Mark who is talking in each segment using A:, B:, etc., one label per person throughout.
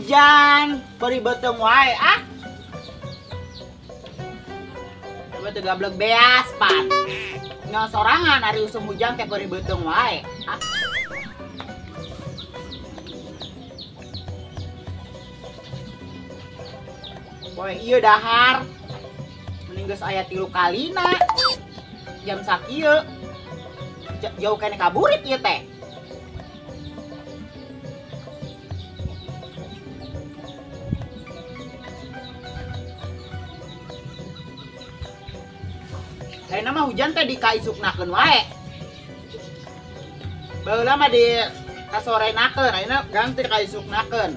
A: Hujan beri beuteung wae ah. Coba teu gablek beas pan. Nya sorangan ari usum hujan teh beri beuteung wae. Ah. Poe ieu dahar. Mending geus aya 3 kalina. Jam sakieu. Jauh kene kaburit ieu teh. Ayeuna mah hujan teh dikaisuknakeun wae. Baheula mah di kasorenakeun, ayeuna ganti kaisuknakeun.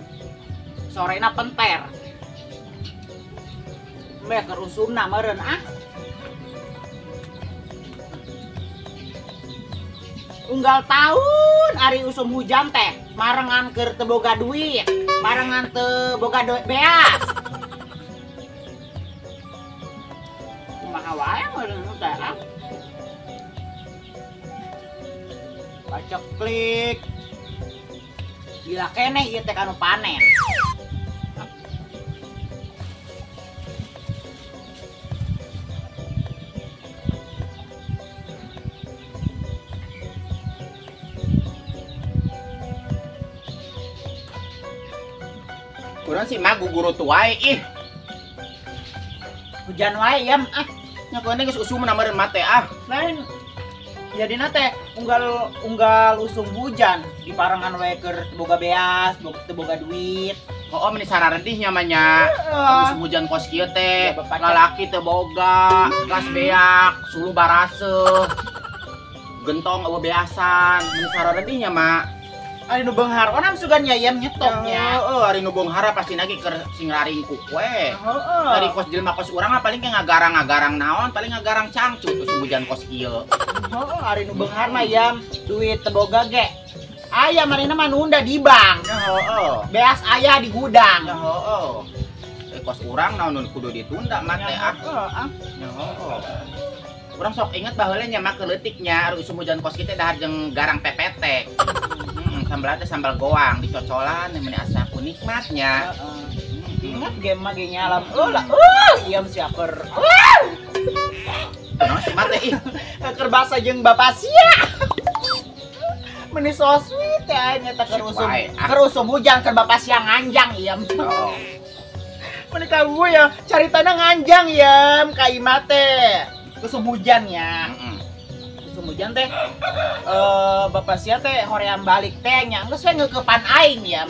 A: Sorena penter. Meh keur usumna meureun ah. Unggal tahun ari usum hujan teh marengan keur teu boga duit, marengan teu boga beas. Kumaha wae meureun teh ah. Paceklik. Gila keneh ieu teh kanu panen.
B: Kurang sih mah guguru tuai ih.
A: Hujan wae yam ah.
B: Nya keun geus usum meureun mate ah.
A: Lain jadina teh unggal usum hujan di parengan wae keur teu boga beas, teu boga duit.
B: Oh, meni sararedih nya mah nya. Usum hujan kos kieu teh, lalaki teu boga, gas beak, suluh baraseuh. Gentong eueuh beasan, meni sararedih nya mah.
A: Ari nu beunghar onam sugan nya yam nyetopnya.
B: Heeh, ari nu beunghar pasti lagi keur sing raringkuk we. Heeh. Ari kos jelema kos urang mah paling ke ngagarang-ngagarang naon, paling ngagarang cangcut usum hujan kos kieu.
A: Heeh, ari nu beunghar mah yam duit teu boga ge. Aya marina mah nunda di bank.
B: Heeh.
A: Beas aya di gudang.
B: Heeh. Kos urang naon nu kudu ditunda mah teh ah. Heeh. Heeh. Urang sok inget baheula nya mah keleutik nya ari usum hujan kos kieu teh dahar jeung garang PPT. Sambal teh sambal goang dicocolan meni asa ku nikmatnya.
A: Ingat game mah ge nyalam. Lah, ieu sia keur.
B: Kunaon sih mah teh ih.
A: Keur basa jeung bapak sia. Meni so sweet teh aing eta keur usum. Keur usum hujan keur bapak sia nganjang ieu.
B: Oh.
A: Meni ka gue ya caritana nganjang ieu ka imah teh. Usum hujan ya. Usum hujan teh bapak sia teh hoream balik teh nya geus we ngeukepan aing ya.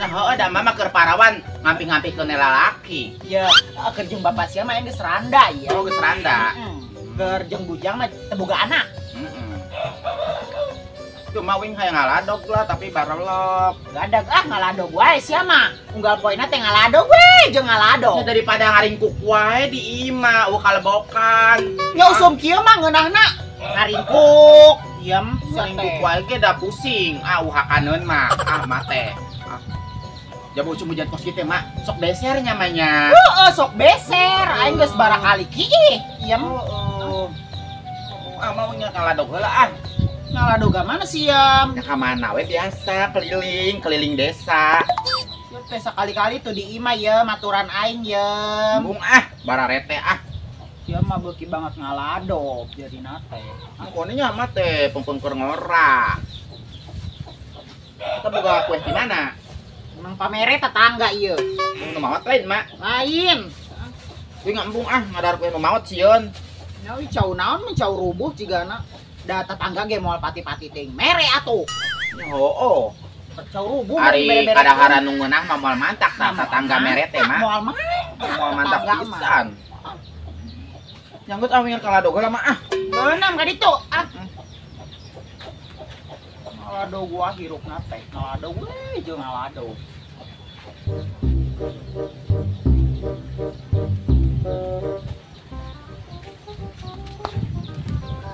B: Nah heueuh da mama keur parawan ngampi-ngampikeun lalaki.
A: Ya keur jeung bapak sia mah geus randa ya.
B: Oh geus randa.
A: Keur jeung bujang mah teu boga anak.
B: Heeh. Cuma wing hayang ngaladog lah tapi barelok.
A: Gadag ah ngaladog wae sia mah. Unggal poena teh ngaladog we jeung ngaladog.
B: Ya daripada ngaringkuk wae di imah eueuh kalebokan.
A: Nya usum kieu mah ngeunahna ngaringkuk, diam
B: ngaringkuk wae ge da pusing. Ah uhakaneun mah, ah mate. Ah. Jamu usum hujan kos kieu mah sok beser nya mah nya.
A: Heeh, sok beser. Aing geus barakali kiih. Diam.
B: Heeh. Ah mau nya ngaladog heula ah.
A: Ngaladoga mana sih yam?
B: Ya ka mana we biasa keliling, keliling desa.
A: Teh sekali-kali tuh di imah ya, maturan aing ya.
B: Embung ah, bararete ah.
A: Sia mah beuki banget ngaladog jadi nate.
B: Pokoknya nya mah teh pengpengker ngora. Kita boga kue di mana?
A: Emang pamere tetangga ieu.
B: Nu maot lain, Mak.
A: Lain.
B: Kuy ngembung ah, ngadar kue nu maot sieun.
A: Nyawi cau naon mah cau rubuh cigana. Da tetangga ge moal pati-pati ting mere atuh.
B: Hooh.
A: Cau rubuh
B: ari kadaharan nu ngeunah mah moal mantak tah tetangga mere teh mah.
A: Moal mantak.
B: Moal mantak pisan. Nyanggut ah wingar kaladog heula mah ah.
A: Beunam ka ditu ah. Ngaladog gua hirupna teh. Ngaladog we jeung ngaladog.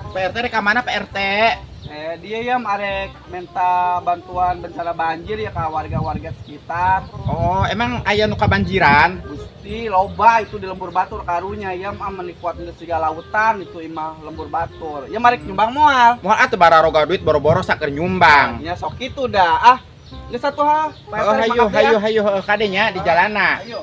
B: Pak RT rek ka mana Pak RT?
C: Dia ya arek minta bantuan bencana banjir ya ke warga-warga sekitar.
B: Oh, emang aya nu kabanjiran?
C: Gusti, loba itu di lembur batur karunya ya mah menikuat segala lautan itu imah lembur batur. Ya marek nyumbang moal.
B: Moal atuh bararoga duit boro-boro saker nyumbang.
C: Ya sok kitu dah ah. Geus atuh ha.
B: Oh, hayu hayu hayu kade nya di jalana.
C: Ayo.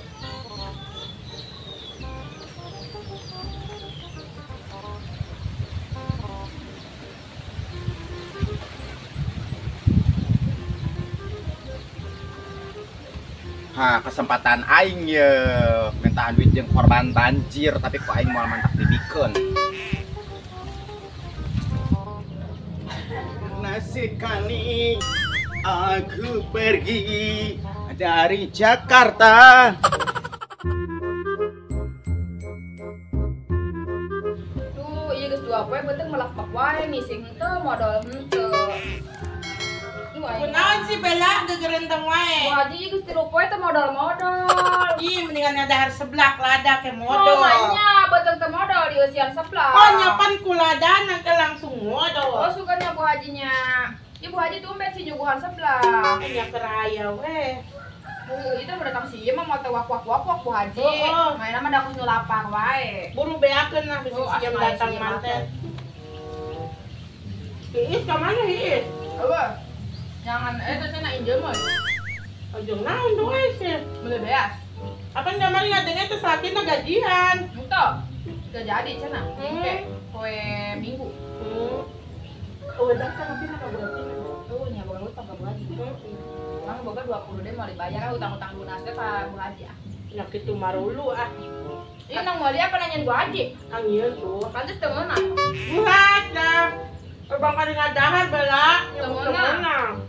B: Ha, kesempatan aing ye minta duit jeung korban banjir tapi kok aing moal mantak dibikeun. Karena sekali aku pergi dari Jakarta.
D: Tuh, ieu geus 2 poe beuteung melak-melak wae ngising henteu modal henteu.
E: Kunaon sih Bella gegerenteng wae.
D: Bu Haji ieu geus 3 poe teh modal-modal.
E: Ih, mendingan ngadahar seblak lada ke modal.
D: Oh, nya beuteung teh modal di eusian seblak.
E: Oh, nyapan ku ladana ke langsung modal.
D: Oh, sukanya Bu Hajinya. Ieu Bu Haji tumben sih nyuguhan seblak.
E: Nya keraya we.
D: Itu mah datang sih mah mau teh wak-wak-wak Bu Haji.
E: Oh.
D: Main mah da nu lapar wae.
E: Buru beakeun lah bisi jam datang manten. Iis ka mana Iis?
D: Eueuh. Jangan teh cenah injem euy.
E: Ojong naon doe sih?
D: Meuli beas.
E: Apa kamari ngadenge teh salakina gajian?
D: Henteu. Teu jadi cenah. Engke poe Minggu.
E: Oh, datang tapi ka Bu Haji.
D: Tuh nya boga utang ka Bu Haji. Urang boga 20 deh mau dibayar utang-utang lunas teh ka Bu Haji ah.
E: Nya kitu marulu ah.
D: Ieu nang meuli apa nanyain Bu Haji?
E: Kang ieu tuh.
D: Pantes teu meunang.
E: Bu Haji. Bang kali ngadahar Bella,
D: teu meunang.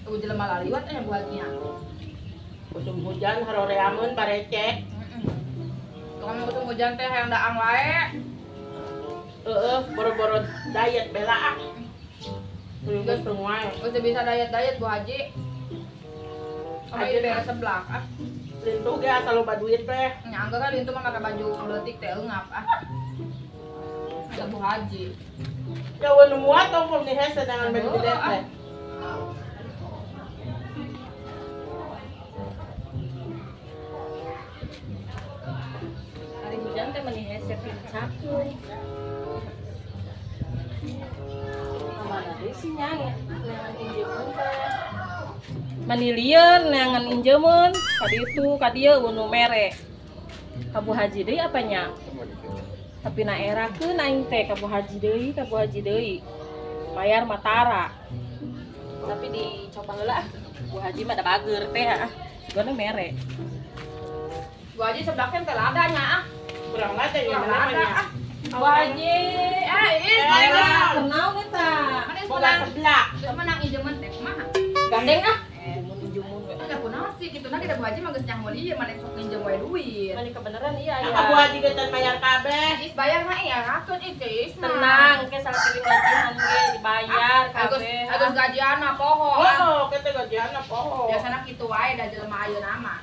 D: Tuh jelema laliwat nya Bu Haji nya.
E: Usum hujan haroreameun parecek.
D: Heeh. Tukang usum hujan teh hayang daang wae.
E: Heeh, boro-boro diet Bella ah. Geus wae.
D: Geus bisa diet-diet Bu Haji. Sama ieu beres seblak ah.
E: Lintuh ge asal loba duit teh.
D: Nya anggar kan lintuh mah make baju leutik teh eungap ah. Da Bu Haji.
E: Ya nu muat tong ni hese dengan baju gede teh.
F: Hari hujan teh meni hese pincakun. Mana deui sih nya neangan injemun teh. Manilieun neangan injemun ka ditu ka dieu nu mere. Ka Bu Haji deui apa nya? Tapi na erakeun aing teh ka Bu Haji deui, ka Bu Haji deui. Bayar matara. Tapi dicoba heula ah. Bu Haji mah da bager teh ah. Sugana mere.
D: Bu Haji seblaknya teh ladanya ah.
E: Kurang lada nya namanya.
D: Ah. Bu Haji, eh
F: kenal eta.
E: Boga seblak.
D: Menang injemun teh kumaha?
F: Gandeng ah. Injemun we.
D: Ada kunaon sih kitu na kita Bu Haji mah geus nyaho ieu maneh sok nginjem wae duit.
F: Mani kebeneran iya ya.
E: Bu Haji ge can bayar kabeh.
D: Is bayar mah iya rakeun ieu is.
F: Tenang, ke salah kirim gajian ge dibayar kabeh.
D: Agus gajian mah poho.
E: Oh, kita gajian mah poho.
D: Biasana kitu wae da jelema ayeuna mah.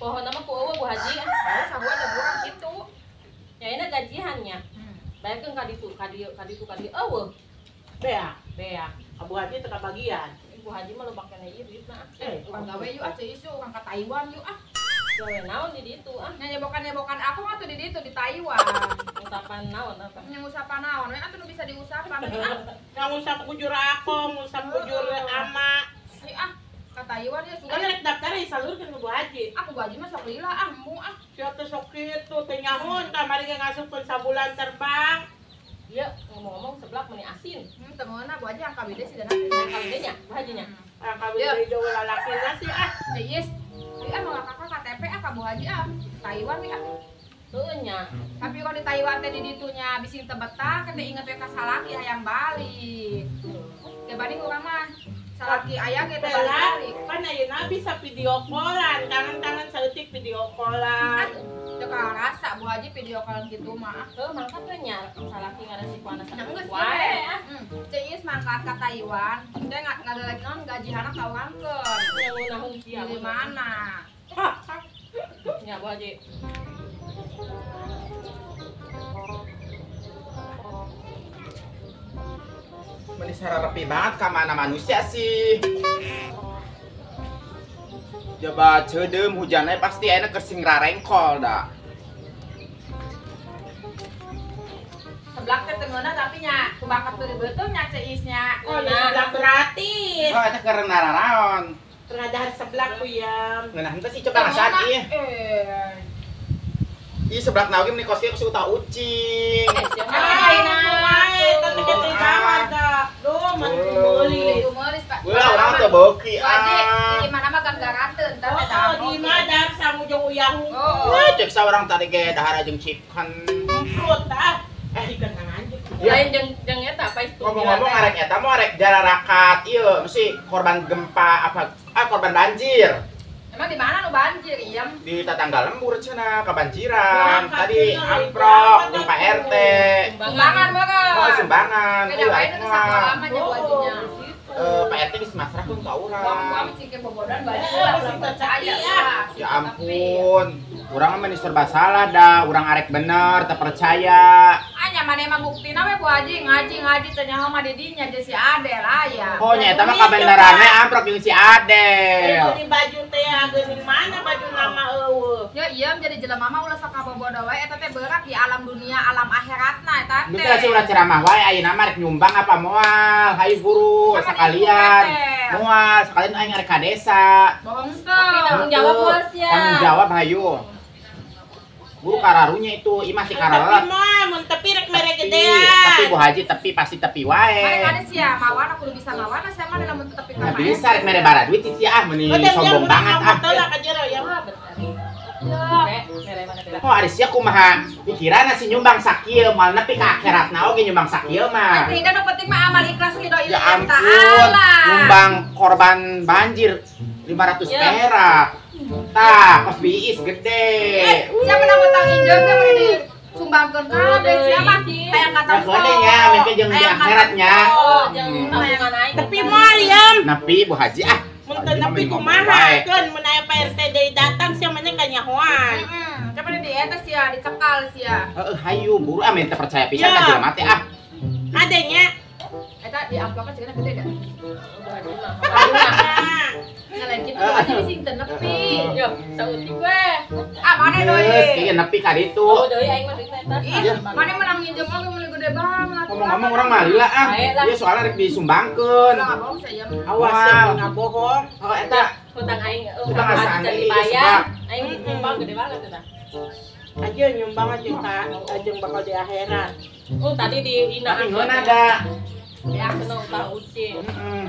F: Poho nama ku eueuh Bu Haji.
D: Ah, sarua da urang kitu.
F: Ya ini gajiannya. Bayarkeun ka ditu, ka dieu, ka ditu, ka dieu. Eueuh.
E: Bea,
F: bea.
E: Ka Bu Haji teu kabagian.
F: Bu Haji mah loba keneh ieu duitna ah.
D: Urang gawe yuk ah ceu isu, urang ka Taiwan yuk ah.
F: Gawe naon di ditu ah?
D: Nya nyebokan-nyebokan aku mah tuh di ditu di Taiwan.
F: Ngusapan naon apa?
D: Nya ngusapan naon we atuh nu bisa diusapan ah.
E: Nya ngusap kujur aku, ngusap kujur ama.
D: Ayo ah, ka Taiwan ya sugan.
E: Kan rek daftar disalurkeun ke Bu Haji.
D: Aku Bu Haji mah sok lila ah, embung ah.
E: Sia teh sok kitu teh nyahoon kamari ge ngasupkeun sabulan terbang.
F: Iya, ngomong-ngomong seblak meni asin.
D: Teu meunah Bu Haji yang kawin deui sigana teh.
F: Yang kawin deui nya, Bu Haji nya.
E: Yang kawin deui jauh lalakina sih ah.
D: Iis, ieu ah mah kakak KTP ah ka Bu Haji ah. Taiwan we ah.
F: Heueuh nya.
D: Tapi kalau di Taiwan teh di ditunya bisi teu betah, teh inget we ka salaki hayang balik. Teu banding urang mah salaki aya ge teh balik.
E: Pan ayeuna bisa video callan, tangan-tangan saeutik video callan.
D: Teu karasa Bu Haji video callan kitu mah.
F: Heuh, mangkat we nya salaki ngaresikoan
D: saeutik wae ah. Ceu Iis mangkat ka Taiwan, teh ngagalek naon gajihana ka urangkeun.
F: Nya ngunahun sia.
D: Di mana?
F: Nya Bu Haji.
B: Meni sararepi banget ka mana manusia sih. Coba ceudeum hujannya pasti enak keur sing rarengkol da.
D: Seblak Seblak teh teu ngeunah tapi nya kubakat teu beuteung nya ceisnya.
E: Oh, ya seblak gratis.
B: Oh, eta keur nararaon.
E: Tengah dahar seblak ku yam.
B: Ngeunah henteu sih coba ngasaan ieu. Ih seblak na oge meni kos kieu kos utah ucing.
E: Ah, eta teh gede banget da. Duh, mah meuli.
B: Ulah urang teh beuki ah.
D: Di mana mah ganggaranteun tah eta.
E: Oh, di mana dahar sangu jeung uyah hungkul.
B: Wah, cek saurang tadi ge dahar jeung chicken.
E: Perut ah. Chicken anjing.
F: Lain jeung eta apa itu?
B: Ngomong-ngomong arek eta mau arek jararakat ieu mesti korban gempa apa korban banjir.
D: Emang di mana nu banjir, Iyam?
B: Di tetangga lembur cenah kebanjiran. Tadi amprok jeung Pak RT.
D: Sumbangan banget.
B: Oh, sumbangan.
D: Beda wae nu sakola mah nya wajinya.
B: Pak RT geus masrahkeun ka urang.
D: Wong cingke bobodan baju lah percaya.
B: Ya ampun. Urang mah meni serba salah dah, urang arek bener teu percaya.
D: Anya maneh mah buktina we Bu Haji ngaji teh nyaho mah di dinya jeung si Adel aya.
B: Oh nya eta mah kabeneranna amprok jeung si Adel.
E: Di baju teh geuning mana baju nama eueuh.
D: Ya iya jadi jelema mah ulah sok kabobodo wae eta teh berak di alam dunia, alam akhiratna eta teh.
B: Geus sih urang ceramah wae ayeuna mah rek nyumbang apa moal, hayu buru sekalian. Moal sekalian aing arek ka desa.
D: Bohong teu.
F: Tanggung jawab bos ya.
B: Tanggung jawab hayu. Buru kararunya itu, imah si karalat.
E: Tapi mah, mun tepi rek mere gedean.
B: Tapi Bu Haji tepi pasti tepi wae.
D: Mare kade sia mawana kudu bisa mawana sia mah lamun teu tepi ka.
B: Nah bisa rek mere bara duit sia ah meuni sombong banget ah. Oh ari sia kumaha pikiranna si nyumbang sakieu moal nepi ka akhiratna oge nyumbang sakieu mah.
D: Atuh nu penting mah amal ikhlas ridho
B: Ya ampun, nyumbang korban banjir 500 perak. Tah, kos biis gede.
D: Siapa nama utang injem teh mun disumbangkeun kabeh siapa? Hayang katempo.
B: Gede nya, mungkin jeung di akhiratnya.
F: Oh, jeung tabungan aing.
E: Tepi moal yam.
B: Nepi Bu Haji ah.
E: Mun teu nepi kumaha keun mun aya Pak RT deui datang sia mah kanyahoan.
D: Heeh. Coba di eta sia dicekal sia.
B: Heeh, hayu buru ah teu percaya pisan ka jelema teh ah.
E: Kadenya
D: eta di amplopna cigana gede da.
F: Bu Haji mah.
D: Lain kitu Bu Haji bisi teu nepi.
F: Yo, sautik we.
D: Ah, mana deui?
B: Geus, ieu nepi ka ditu.
F: Oh, deui aing mah duitna eta.
D: Ih, mana menang nginjem oge meuli gede banget.
B: Ngomong-ngomong urang mah lila ah. Ieu soalna rek disumbangkeun.
D: Ulah ngabohong sia.
B: Awas
E: ya ngabohong.
B: Oh, eta
F: hutang aing
B: hutang asa
F: dibayar. Aing nyumbang gede banget eta.
E: Aja nyumbang aja ka ajeng bakal di akhirat.
F: Oh, tadi di ina.
B: Tapi ngeunah da.
F: Ya, kena utang ucing.
B: Heeh.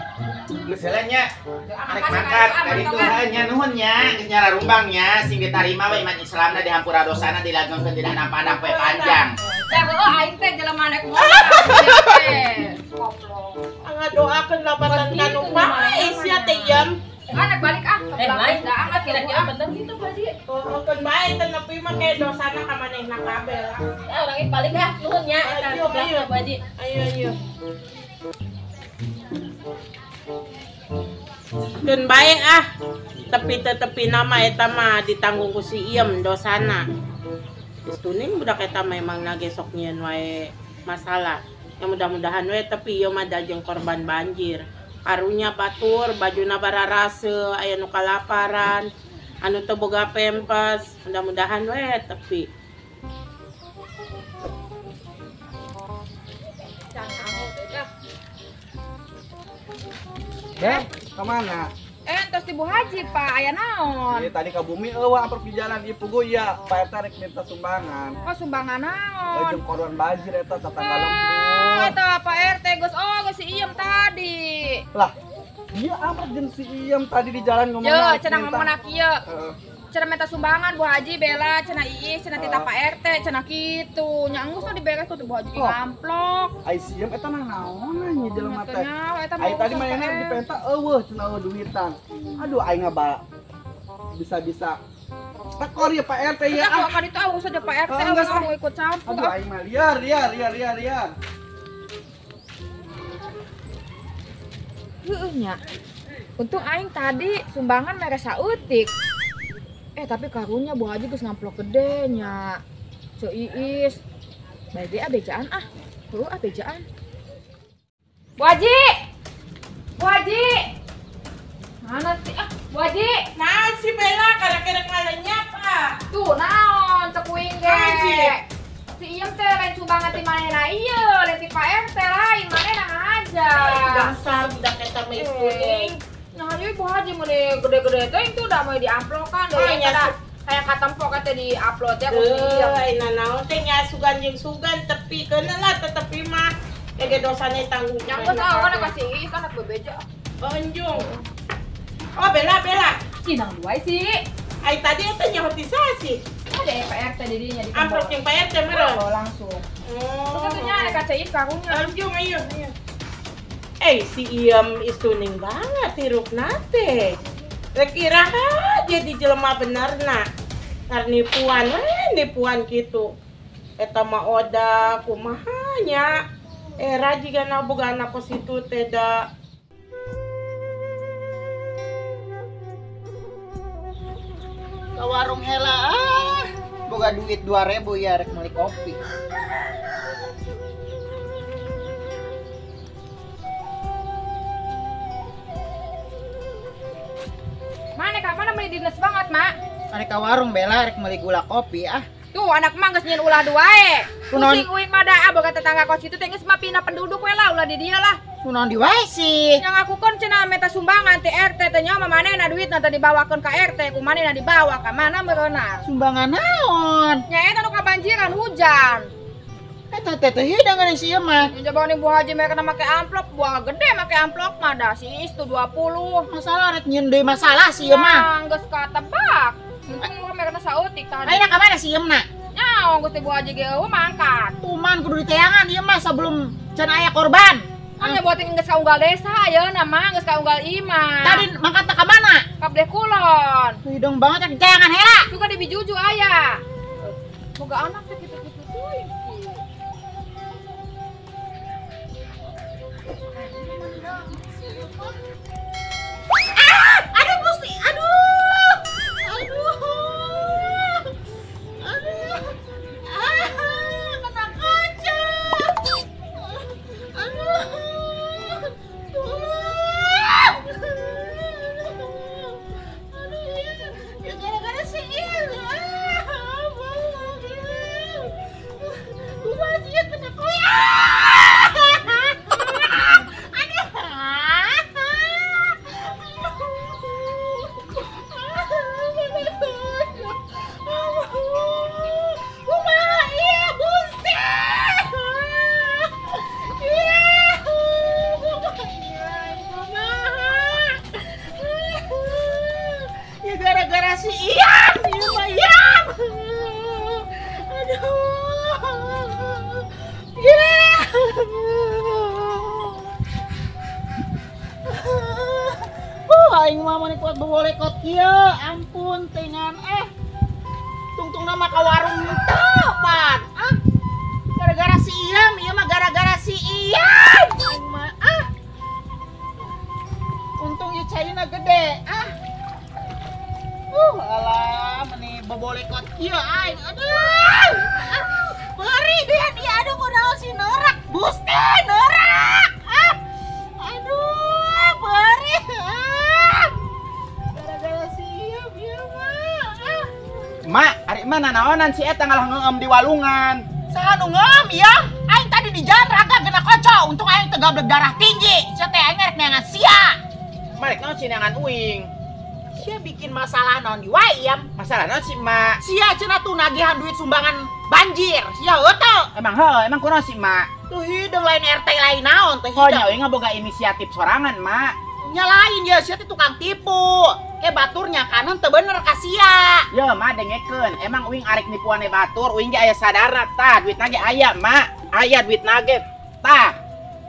B: Geus heula nya. Arek mangkat dari Tuhan nya nuhun nya, geus nyararumbang nya sing ditarima we iman Islamna dihampura dosana dilagengkeun dina nampa-nampa poe panjang.
D: Tah heueuh aing teh jelema rek ngomong. Goblok.
E: Ngadoakeun lapatan ka nu bae sia teh yam.
D: Anak balik ah.
F: Lain dah kira-kira bener gitu Bu Haji.
E: Keun bae teh nepi mah kayak dosana ka manehna kabeh lah.
F: Ya urang balik ah nuhun nya eta seblakna Bu Haji.
E: Ayo ayo. Keun bae ah. Tepi tepi nama eta mah ditanggung ku si Iem dosana. Geus tuning budak eta mah emang nage sok nyieun wae masalah. Ya mudah-mudahan we tepi ieu mah jeung korban banjir. Karunya batur, bajuna bararase, aya nu kalaparan, anu teu boga pempes. Mudah-mudahan we tepi.
C: Beh, kemana?
D: Entos di Bu Haji, Pak. Aya naon?
C: Iya, tadi ka bumi eueuh amper di jalan ieu pugu ya. Pak RT rek minta sumbangan.
D: Oh, sumbangan naon?
C: Jeung korban banjir eta tetangga lembur.
D: Eta Pak RT geus oh geus si Iem tadi.
C: Lah, dia amper jeung si Iem tadi di jalan ngomong.
D: Yo, cenah ngomongna kieu. Cenah minta sumbangan Bu Haji Bella, cenah Iis, cenah tita Pak RT, cenah kitu. Nya enggeus mah diberes ku Bu Haji ngamplok.
C: Ai si Iem eta mah naon nya jelema teh.
D: Ai
C: tadi manehna dipenta eueuh cenah eueuh duitan. Aduh aing ngaba bisa-bisa tekor ya Pak RT ya.
D: Ah, kan itu aus aja Pak RT, enggak mau ikut campur.
C: Aduh aing mah liar liar liar liar liar.
D: Heueuh nya. Untung aing tadi sumbangan mere saeutik. Tapi karunya Bu Haji geus ngamplok gede nya. Ceu Iis. Bae ge bejaan ah. Heueuh ah bejaan. Bu Haji. Bu Haji. Mana sih ah Bu Haji?
E: Naon si Bella karek-karek ngalenyap ah.
D: Tuh naon cek uing ge. Si Iyem teh lain sumbangan ti manehna ieu, lain ti Pak RT lain manehna ngahaja.
E: Dasar budak eta mah kuning.
D: Nah, ieu Bu Haji meuni gede-gede teh itu udah mau diamplokan deui eta. Kayak katempok teh di-upload ya ku si Iyem.
E: Heuh, nanaon teh nya sugan jeung sugan tepi keuna lah tetepi mah. Ge dosane tanggung.
D: Yang geus awan ka si Iis anak bebeja.
E: Enjung. Oh, Bella, Bella.
D: Cinang dua sih.
E: Ai tadi eta nyaho ti saha sih?
D: Ada Pak RT di dinya di
E: amplop jeung Pak RT meureun.
D: Oh, langsung. Oh. Terus atunya ada Ceu Iis karunya.
E: Enjung ayo, ayo. Si Iyem istuning banget hirupna teh. Rek iraha jadi jelema benerna. Karnipuan we nipuan kitu. Eta mah oda kumaha nya. Era jigana boga anak kos itu teh da.
A: Ke warung hela ah. Boga duit 2000 ya rek meuli kopi.
D: Mana ka mana meuli dinas banget, Mak?
A: Arek ka warung Bella rek meuli gula kopi ah.
D: Tuh anak mah geus nyieun ulah wae. Pusing uing mah da boga tetangga kos itu teh geus mah pindah penduduk we lah ulah di dieu lah.
A: Kunaon di wae sih?
D: Yang ngakukeun cenah meta sumbangan ti RT teh nya mah manehna duitna teh dibawakeun ka RT, ku manehna dibawa ka mana meureunna.
A: Sumbangan naon?
D: Nya eta nu kabanjiran hujan.
A: Eta teh teh hidang geus ieu mah.
D: Nya jaba Bu Haji mereka make amplop, buah gede make amplop mah da si Iis tuh 20.
A: Masalah rek nyieun deui masalah si ieu mah.
D: Geus katebak. Untung mereka saeutik tadi.
A: Ayeuna ka mana si ieu mah?
D: Nya geus teh Bu Haji ge eueuh mangkat.
A: Tuman kudu diteangan ieu mah sebelum can aya korban.
D: Kan buatin geus ka unggal desa ayeuna mah geus ka unggal imah.
A: Tadi mangkat ka mana?
D: Ka Bleh Kulon.
A: Hidung banget rek diteangan hela.
D: Suka di Bijuju aya. Boga anak teh kitu-kitu teuing.
A: Ah, aduh Gusti, aduh. Aduh. Aduh. Ah, kena kaca. Aduh. Tolong. Aduh, ya gara-gara si Il. Ah, tolong. Kumaha sih kena kaca. Gara-gara si Ian, iya Ian. Aduh. Yeah. Aing mah mani kuat bebolekot kieu, ampun tengan Tungtung nama ka warung teu pan. Ah. Gara-gara si Ian, ieu mah gara-gara si Ian. Aing mah ah. Untung ieu caina gede ah. Alah, meni bobolekot kieu aing. Aduh. Beri dia dia aduh kunaon si norak. Gusti norak. Ah. Aduh, beri. Ah. Gara-gara si ieu ieu mah. Ah.
B: Mak, ari mah nanaonan si eta ngalah ngeem di walungan.
A: Saha nu ngeem ieu? Aing tadi di jalan raga gena koco, untung aing teu gablek darah tinggi. Sia teh aing rek neangan sia.
B: Marek naon si neangan uing?
A: Sia bikin masalah naon di wae iam.
B: Masalah naon sih, Mak?
A: Sia cenah tuh nagihan duit sumbangan banjir. Sia heuh teu?
B: Emang heuh, emang kunaon sih, Mak?
A: Tuh hideung lain RT lain naon teh hideung.
B: Oh nya uing boga inisiatif sorangan, Mak.
A: Nya lain ya, sia teh tukang tipu. Ke baturnya kanan teu bener ka sia.
B: Ye, Mak dengekeun. Emang uing arek nipuan batur, uing ge aya sadara tah, duitna ge aya, Mak. Aya duitna ge. Tah.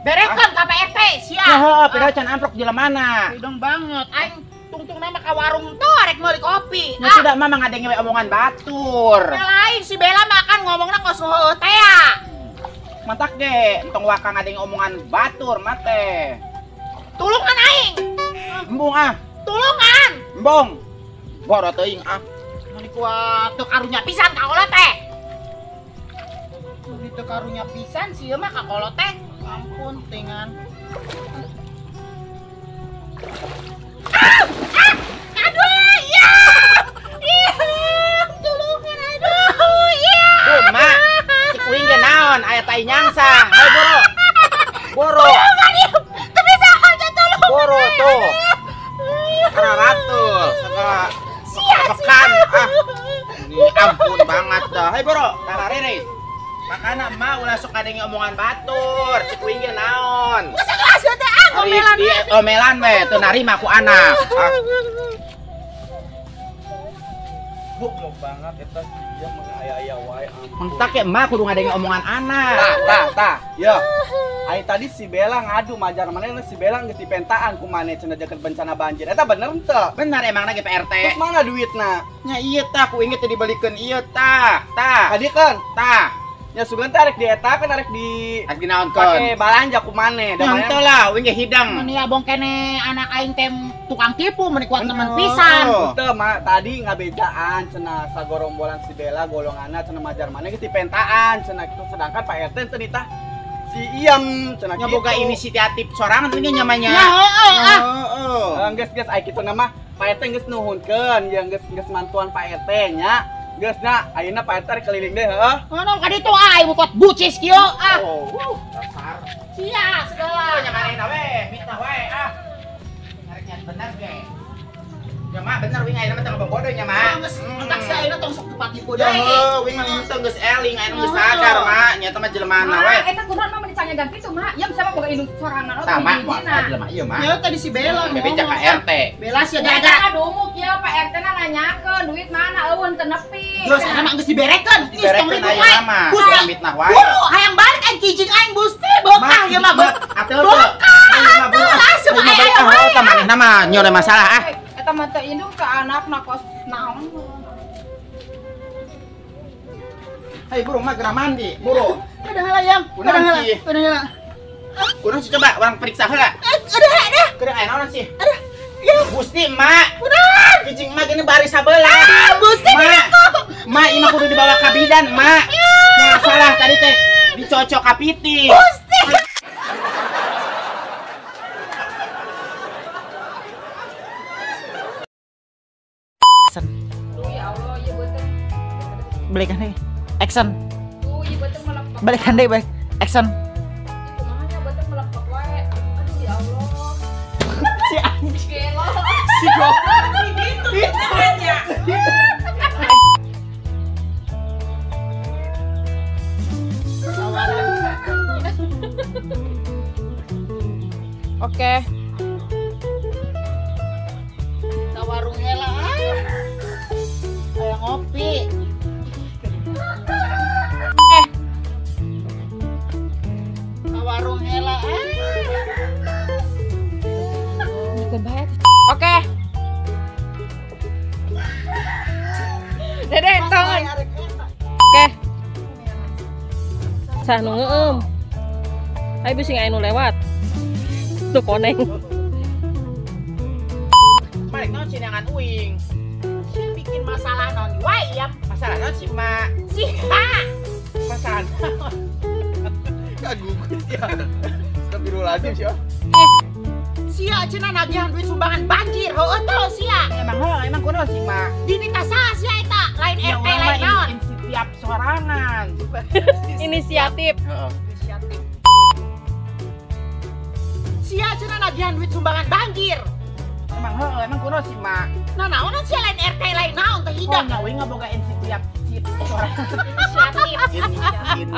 A: Berekeun ka Pak RT sia.
B: Heuh, padahal can amplop jelemana.
A: Hideung banget aing. Tungtung nama ka warung tuh arek meuli kopi.
B: Nya sudah mah ngadenge we omongan batur.
A: Nya lain si Bella mah kan ngomongna kos heueuh teh ya.
B: Matak ge entong waka ngadenge omongan batur mah teh.
A: Tulungan aing.
B: Embung ah.
A: Tulungan.
B: Embung. Boro teuing ah.
A: Meuni kuat teu karunya pisan ka kolot teh. Meuni teu karunya pisan sieun mah ka kolot teh. Ampun tengan. Ah! Ah! Aduh, ya! Iya, tulungan, aduh, iya.
B: Tuh, Mak, si tai nyangsang. Hai boro. Boro.
A: Tapi saha tolong.
B: Boro tuh. Kararatul segala pekan ah. Ini ampun banget dah. Hai boro, tarariris. Makana mah ulah sok kadenge omongan batur, cek uing ge naon.
A: Geus gelas teh ah omelan.
B: Di omelan we teu narima ku anak. Ah.
C: Bu mau banget eta dia mengaya-aya wae.
B: Mangta ke emak kudu ngadenge omongan anak.
C: Tah tah tah. Yo. Ai tadi si Bella ngadu majar maneh si Bella geus dipentaan ku maneh cenah deket bencana banjir. Eta bener henteu?
B: Bener emangna ge Pak RT.
C: Terus mana duitna?
B: Nya ieu tah ku inget teh dibalikeun ieu tah. Tah.
C: Tadi kan?
B: Tah.
C: Ya sugan teh arek di eta kan arek di
B: arek dinaonkeun.
C: Pake balanja ku maneh.
B: Da maneh lah uing ge hidang.
A: Meni abong kene anak aing teh tukang tipu meni kuat teman pisan.
C: Teu mah tadi ngabejaan cenah sagorombolan si Bella golonganna cenah majar maneh geus dipentaan cenah kitu sedangkan Pak RT teu nitah si Iem cenah
B: kitu. Nya boga inisiatif sorangan teh nya nyamanya.
A: Ya heeh ah.
C: Heeh. Geus geus ai kitu na mah Pak RT geus nuhunkeun jeung geus geus mantuan Pak RT nya. Geus na ayeuna Pak RT keliling deh heuh.
A: Ngono ka ditu ah ibu kot bucis kieu ah.
C: Oh,
B: dasar.
A: Sia segala.
B: Nya manehna we, mitnah wae ah. Arek bener ge. Ya mah bener wing ayeuna mah teu bodoh nya mah.
A: Geus entak sia ayeuna tong sok tepat tipu deui.
B: Heuh, wing mah teu geus eling ayeuna geus sadar mah nya mah jelema we.
D: Eta kumaha mah dicanyegan kitu mah. Ya sama boga indung sorangan oge.
B: Sama mah jelema ieu mah.
A: Ya tadi si Bella
B: bebeja ka RT.
A: Bella sia gara-gara
D: dumuk ieu Pak RT na nanyakeun duit mana eueun teu nepi.
A: Geus eta mah geus diberekeun. Geus tong ribu wae.
B: Gusti mitnah wae.
A: Buru hayang balik aing kijing aing Gusti bokah ieu mah bokah. Langsung aya wae.
B: Tah manehna mah nyoda masalah ah.
D: Eta mah teu indung ke anakna kos naon.
B: Hei buru mah geura mandi, buru.
A: Ada heula yang, ada heula, ada heula.
B: Kunaon sih coba urang periksa heula.
A: Ada ada.
B: Keur aya naon sih?
A: Ada. Ya.
B: Gusti mak.
A: Kunaon?
B: Kijing mak gini baris sabelah.
A: Ah, Gusti
B: mak. Mak ieu mah kudu dibawa ka bidan, mak. Masalah tadi teh dicocok ka piti.
A: Gusti.
D: Ya Allah, ieu beuteung.
A: Balikan deui. Action. Balikan deui, balik. Action.
D: Kumaha beuteung melepek wae. Aduh ya Allah.
A: Si anjing.
D: Gelo.
A: Si goblok.
E: Gitu nanya.
D: Oke.
A: Ka warung heula ah. Aya ngopi. Ka warung heula ah.
D: Oke. Dede tangan. Oke.
F: Sah nu ngeueum. Ayo bisi aya nu lewat. Tuh koneng.
B: Balik naon cinangan uing.
A: Si bikin masalah naon wae ya.
B: Masalah naon si mak?
A: Si ha.
B: Masalah naon?
C: Kagugus ya. Astagfirullahaladzim sih.
A: Sia cenah nagihan duit sumbangan banjir. Heueuh teu sia.
B: Emang heuh, emang kunaon sih mak?
A: Dinita saha sia eta? Lain RT lain naon?
B: Tiap sorangan.
F: Inisiatif.
B: Heeh.
A: Inisiatif. Sia cenah nagihan duit sumbangan banjir.
B: Emang heuh, emang kunaon sih mak?
A: Nah naonan sia lain RT lain naon teh hidang.
B: Oh, nya we ngaboga inisiatif sorangan.
A: Inisiatif.